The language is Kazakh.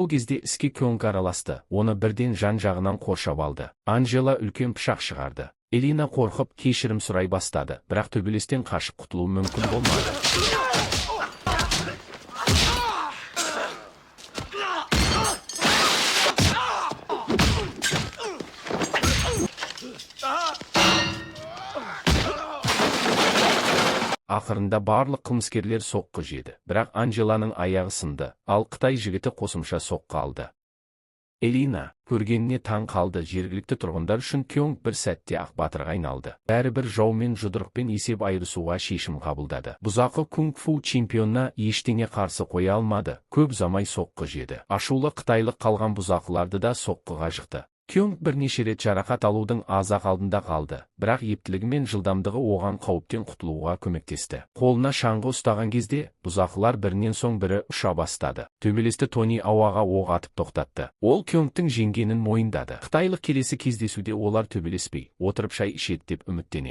Бұл кезде іске Кёнг араласты, оны бірден жан-жағынан қоршап алды. Анжела үлкен пышақ шығарды. Элина қорқып, кешірім сұрай бастады, бірақ төбелестен қашып құтылу мүмкін болмады. Ақырында барлық қылмыскерлер соққы жеді, бірақ Анжеланың аяғы сынды, ал қытай жігіті қосымша соққы алды. Элина көргеніне таң қалды. Жергілікті тұрғындар үшін Кёнг бір сәтте ақ батырға айналды. Бәрібір жаумен жұдырықпен есеп айырысуға шешім қабылдады. Бұзақы кунг-фу чемпионына ештеңе қарсы қоя алмады, көп ұзамай соққы жеді. Ашулы қытайлық қалған бұзақыларды да соққыға жықты. Кёнг бірнеше рет жарақат алудың аз-ақ алдында қалды, бірақ ептілігі мен жылдамдығы оған қауіптен құтылуға көмектесті. Қолына шаңғы ұстаған кезде бұзақылар бірінен соң бірі ұша бастады. Төбелесті Тони ауаға оқ атып тоқтатты. Ол Кёнгтің жеңгенін мойындады. Қытайлық келесі кездесуде олар төбелеспей, отырып шай ішеді деп үміттенеді.